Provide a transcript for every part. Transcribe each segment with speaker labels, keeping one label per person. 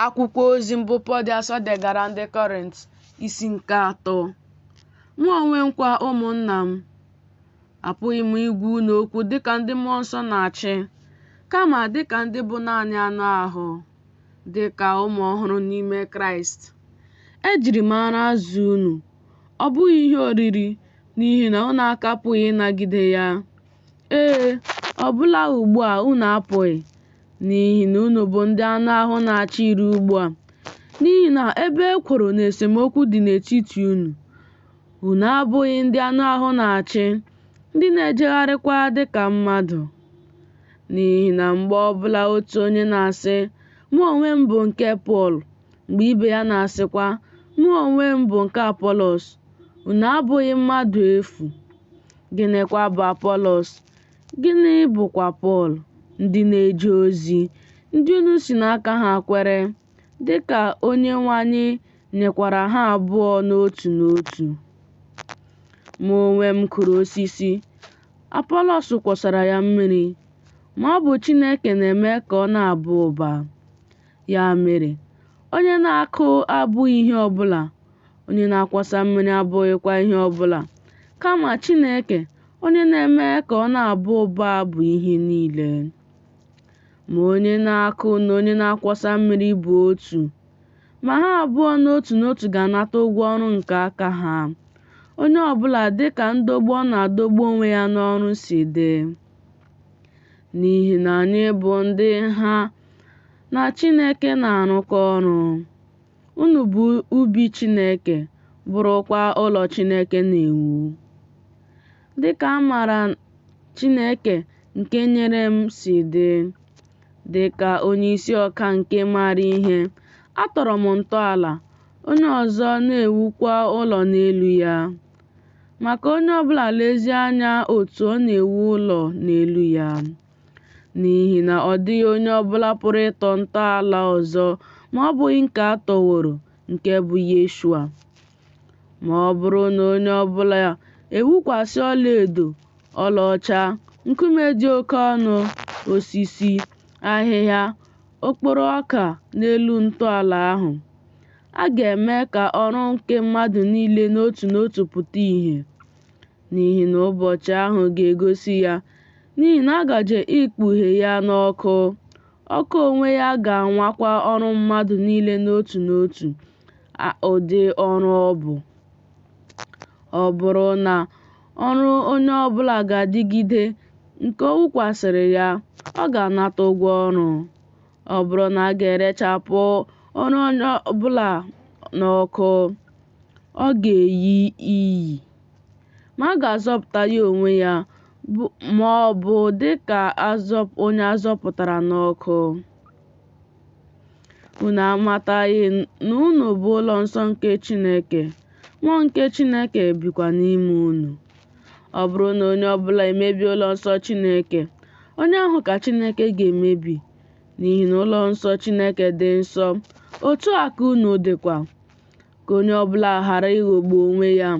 Speaker 1: Akwụkwọ ozi mbụ Pọl dị asọ degara ndị Kọrint, isi nke atọ. Mụ onwe m kwa, ụmụnna m, apụghị m ịgwa unu okwu dịka ndị mmụọ nsọ na-achị, kama dịka ndị bụ naanị anụ ahụ, dịka ụmụ ọhụrụ n'ime Kraịst. Ejiri m ara zụọ unu, ọ bụghị ihe oriri, n'ihi na unu akapụghị ịnagide ya. Ee, ọ bụla ugbu a unu apụghị, n'ihi na unu bụ ndị anụ ahụ na-achị iri ugbu a. N'ihi na ebe ekworo na esemokwu dị n'etiti unu, unu abụghị ndị anụ ahụ na-achị, ndị na-ejegharịkwa dị ka mmadụ. N'ihi na mgbe ọbụla otu onye na-asị, Mụ onwe m bụ nke Pọl, mgbe ibe ya na-asịkwa, Mụ onwe m bụ nke Apọlọs, unu abụghị mmadụ efu? Gịnịkwa bụ Apọlọs? Gịnị bụkwa Pọl? Ndị na-eje ozi, ndị unu si n'aka ha kwere, dị ka Onyenwe anyị nyekwara ha abụọ n'otu n'otu. Mụ onwe m kụrụ osisi, Apọlọs kwọsara ya mmiri, ma ọ bụ Chineke na-eme ka ọ na-aba ụba. Ya mere, onye na-akụ abụghị ihe ọbụla, onye na-akwọsa mmiri abụghịkwa ihe ọbụla, kama Chineke, onye na-eme ka ọ na-aba ụba bụ ihe niile. Ma onye na-akụ na onye na-akwọsa mmiri bụ otu, ma ha abụọ n'otu n'otu ga-anata ụgwọ ọrụ nke aka ha, onye ọbụla dị ka ndọgbu ọ na-adọgbu onwe ya n'ọrụ si dị. N'ihi na anyị bụ ndị ha na Chineke na-arụkọ ọrụ. Unu bụ ubi Chineke, bụrụkwa ụlọ Chineke na-ewu. Dịka amara Chineke nke nyere m si dị, dịka onyeisi ọka nke maara ihe, atọrọ m ntọala, onye ọzọ na-ewukwa ụlọ n'elu ya. Ma ka onye ọbụla lezie anya otu ọ na-ewu ụlọ n'elu ya. N'ihi na ọ dịghị onye ọbụla pụrụ ịtọ ntọala ọzọ ma ọ bụghị nke a tọworo, nke bụ Yeshua. Ma ọ bụrụ na onye ọbụla ewukwasị ọlaedo, ọlaọcha, nkume dị oke ọnụ, osisi, ahịhịa, okporo ọka n'elu ntọala ahụ, a ga-eme ka ọrụ nke mmadụ niile n'otu n'otu pụta ìhè, n'ihi na ụbọchị ahụ ga-egosi ya, n'ihi na a gaje ikpughe ya n'ọkụ, ọkụ onwe ya ga-anwakwa ọrụ mmadụ niile n'otu n'otu ụdị ọrụ ọ bụ. Ọ bụrụ na ọrụ onye ọbụla ga-adịgide nke o wukwasịrị ya, ọ ga-anata ụgwọ ọrụ. Ọ bụrụ na a ga-erechapụ ọrụ onye ọbụla n'ọkụ, ọ ga-eyi iyi, ma a ga-azọpụta ya onwe ya, ma ọ bụ dị ka onye a zọpụtara n'ọkụ. Unu amataghị na unu bụ ụlọ nsọ nke Chineke, Mmụọ nke Chineke bikwa n'ime unu. Ọ bụrụ na onye ọbụla emebie ụlọ nsọ Chineke, onye ahụ ka Chineke ga-emebi, n'ihi na ụlọ nsọ Chineke dị nsọ, otu a ka unu dịkwa. Ka onye ọbụla ghara ịghọgbu onwe ya.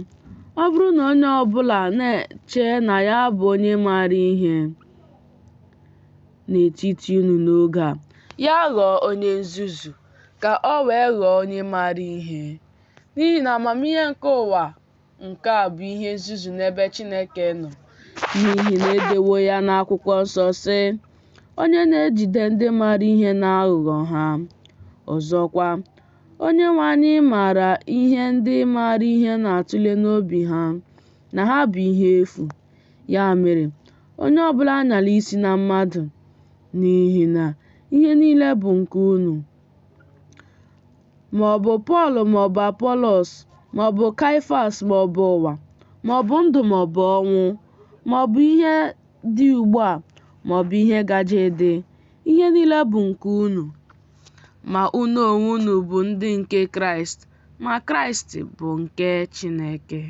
Speaker 1: Ọ bụrụ na onye ọbụla na-eche na ya bụ onye maara ihe n'etiti unu n'oge a, ya ghọọ onye nzuzu, ka o wee ghọọ onye maara ihe. N'ihi na amamihe nke ụwa nke a bụ ihe nzuzu n'ebe Chineke nọ, n'ihi na e dewo ya n'akwụkwọ nsọ sị, Onye na-ejide ndị maara ihe n'aghụghọ ha. Ọzọkwa, Onyenwe anyị maara ihe ndị maara ihe na-atụle n'obi ha, na ha bụ ihe efu. Ya mere, onye ọbụla anyala isi na mmadụ, n'ihi na ihe niile bụ nke unu. Ma ọ bụ Pọl ma ọ bụ Apọlọs, ma ọ bụ Kaịfas ma ọ bụ ụwa, ma ọ bụ ndụ ma ọ bụ ọnwụ, ma ọ bụ ihe dị ugbu a ma ọ bụ ihe gaje ịdị, ihe niile bụ nke unu. Ma unu onwe unu bụ ndị nke Kraịst, ma Kraịst bụ nke Chineke.